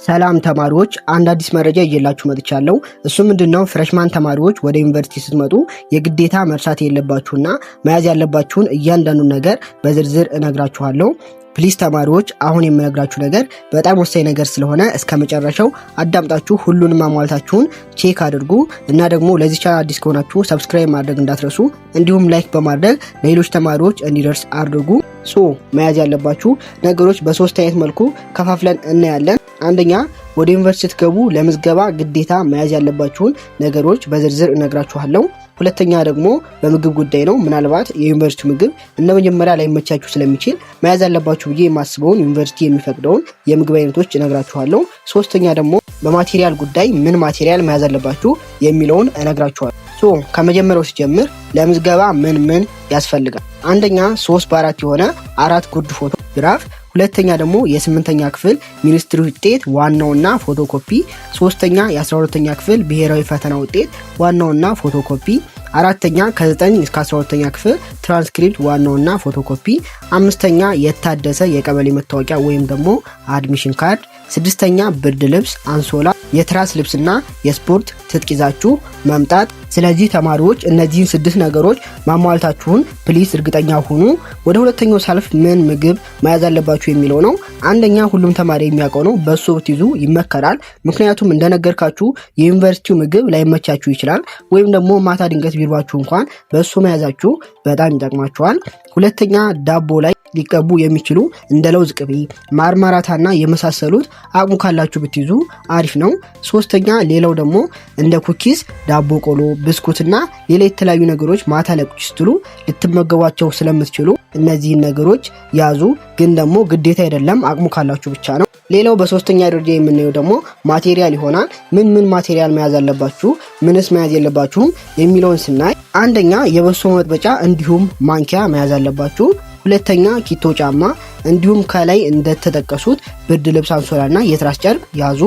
ሰላም ተማሪዎች፣ አንድ አዲስ መረጃ ይዤላችሁ መጥቻለሁ። እሱ ምንድነው? Freshman ተማሪዎች ወደ ዩኒቨርሲቲ ስትመጡ የግዴታ መርሳት የሌለባችሁና መያዝ ያለባችሁን እያንዳንዱን ነገር በዝርዝር እነግራችኋለሁ። Please ተማሪዎች፣ አሁን የምነግራችሁ ነገር በጣም ወሳኝ ነገር ስለሆነ እስከ መጨረሻው አዳምጣችሁ ሁሉንም ማሟላታችሁን check አድርጉ። እና ደግሞ ለዚህ ቻናል አዲስ ከሆናችሁ subscribe ማድረግ እንዳትረሱ፣ እንዲሁም like በማድረግ ለሌሎች ተማሪዎች እንዲደርስ አድርጉ። So መያዝ ያለባችሁ ነገሮች በሶስት አይነት መልኩ ከፋፍለን እናያለን። አንደኛ፣ ወደ ዩኒቨርሲቲ ስትገቡ ለምዝገባ ግዴታ መያዝ ያለባችሁን ነገሮች በዝርዝር እነግራችኋለሁ። ሁለተኛ ደግሞ በምግብ ጉዳይ ነው። ምናልባት የዩኒቨርሲቲ ምግብ እንደ መጀመሪያ ላይመቻችሁ ስለሚችል መያዝ ያለባችሁ ብዬ የማስበውን ዩኒቨርሲቲ የሚፈቅደውን የምግብ አይነቶች እነግራችኋለሁ። ሶስተኛ ደግሞ በ material ጉዳይ ምን material መያዝ አለባችሁ የሚለውን እነግራችኋለሁ። So ከመጀመሪያው ሲጀምር ለምዝገባ ምን ምን ያስፈልጋል? አንደኛ፣ 3 በ4 የሆነ አራት ጉርድ ፎቶግራፍ፣ ሁለተኛ ደግሞ የስምንተኛ ክፍል ሚኒስትሪ ውጤት ዋናውና ፎቶኮፒ፣ ሶስተኛ የ12ተኛ ክፍል ብሔራዊ ፈተና ውጤት ዋናውና ፎቶኮፒ፣ አራተኛ ከ9 እስከ 12ተኛ ክፍል ትራንስክሪፕት ዋናውና ፎቶኮፒ፣ አምስተኛ የታደሰ የቀበሌ መታወቂያ ወይም ደግሞ admission card፣ ስድስተኛ ብርድ ልብስ፣ አንሶላ፣ የትራስ ልብስና የስፖርት ትጥቅ ይዛችሁ መምጣት። ስለዚህ ተማሪዎች፣ እነዚህን ስድስት ነገሮች ማሟላታችሁን please እርግጠኛ ሁኑ። ወደ ሁለተኛው ሳልፍ ምን ምግብ መያዝ አለባችሁ የሚለው ነው። አንደኛ፣ ሁሉም ተማሪ የሚያውቀው ነው፣ በሶ ብትይዙ ይመከራል። ምክንያቱም እንደነገርካችሁ የዩኒቨርሲቲው ምግብ ላይመቻችሁ ይችላል፣ ወይም ደግሞ ማታ ድንገት ቢርባችሁ እንኳን በሶ መያዛችሁ በጣም ይጠቅማችኋል። ሁለተኛ፣ ዳቦ ላይ ሊቀቡ የሚችሉ እንደ ለውዝ ቅቤ፣ ማርማራታና የመሳሰሉት አቅሙ ካላችሁ ብትይዙ አሪፍ ነው። ሶስተኛ፣ ሌላው ደግሞ እንደ cookies፣ ዳቦ ቆሎ፣ ብስኩትና ሌላ የተለያዩ ነገሮች ማታ ላይ ቁጭ ስትሉ ልትመገቧቸው ስለምትችሉ እነዚህን ነገሮች ያዙ። ግን ደግሞ ግዴታ አይደለም፣ አቅሙ ካላችሁ ብቻ ነው። ሌላው በሶስተኛ ደረጃ የምናየው ደግሞ material ይሆናል። ምን ምን material መያዝ አለባችሁ፣ ምንስ መያዝ የለባችሁም የሚለውን ስናይ፣ አንደኛ የበሶ መጥበጫ እንዲሁም ማንኪያ መያዝ አለባችሁ። ሁለተኛ ኪቶ ጫማ፣ እንዲሁም ከላይ እንደተጠቀሱት ብርድ ልብስ፣ አንሶላና የትራስ ጨርቅ ያዙ።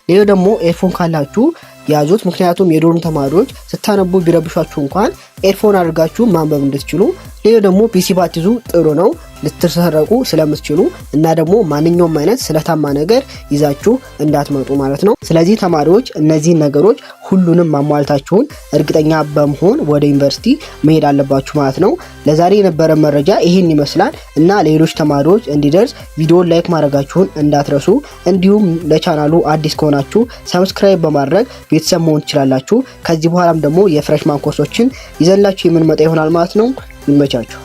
ሌላው ደግሞ earphone ካላችሁ ያዙት። ምክንያቱም የ dorm ተማሪዎች ስታነቡ ቢረብሿችሁ እንኳን earphone አድርጋችሁ ማንበብ እንድትችሉ። ሌላው ደግሞ PC ባትይዙ ጥሩ ነው፣ ልትሰረቁ ስለምትችሉ፣ እና ደግሞ ማንኛውም አይነት ስለታማ ነገር ይዛችሁ እንዳትመጡ ማለት ነው። ስለዚህ ተማሪዎች፣ እነዚህን ነገሮች ሁሉንም ማሟላታችሁን እርግጠኛ በመሆን ወደ ዩኒቨርሲቲ መሄድ አለባችሁ ማለት ነው። ለዛሬ የነበረ መረጃ ይህን ይመስላል። እና ለሌሎች ተማሪዎች እንዲደርስ ቪዲዮን like ማድረጋችሁን እንዳትረሱ፣ እንዲሁም ለቻናሉ አዲስ ከሆናችሁ subscribe በማድረግ ቤተሰብ መሆን ትችላላችሁ። ከዚህ በኋላም ደግሞ የ freshman ኮርሶችን ይዘንላችሁ የምንመጣ ይሆናል ማለት ነው። ይመቻችሁ።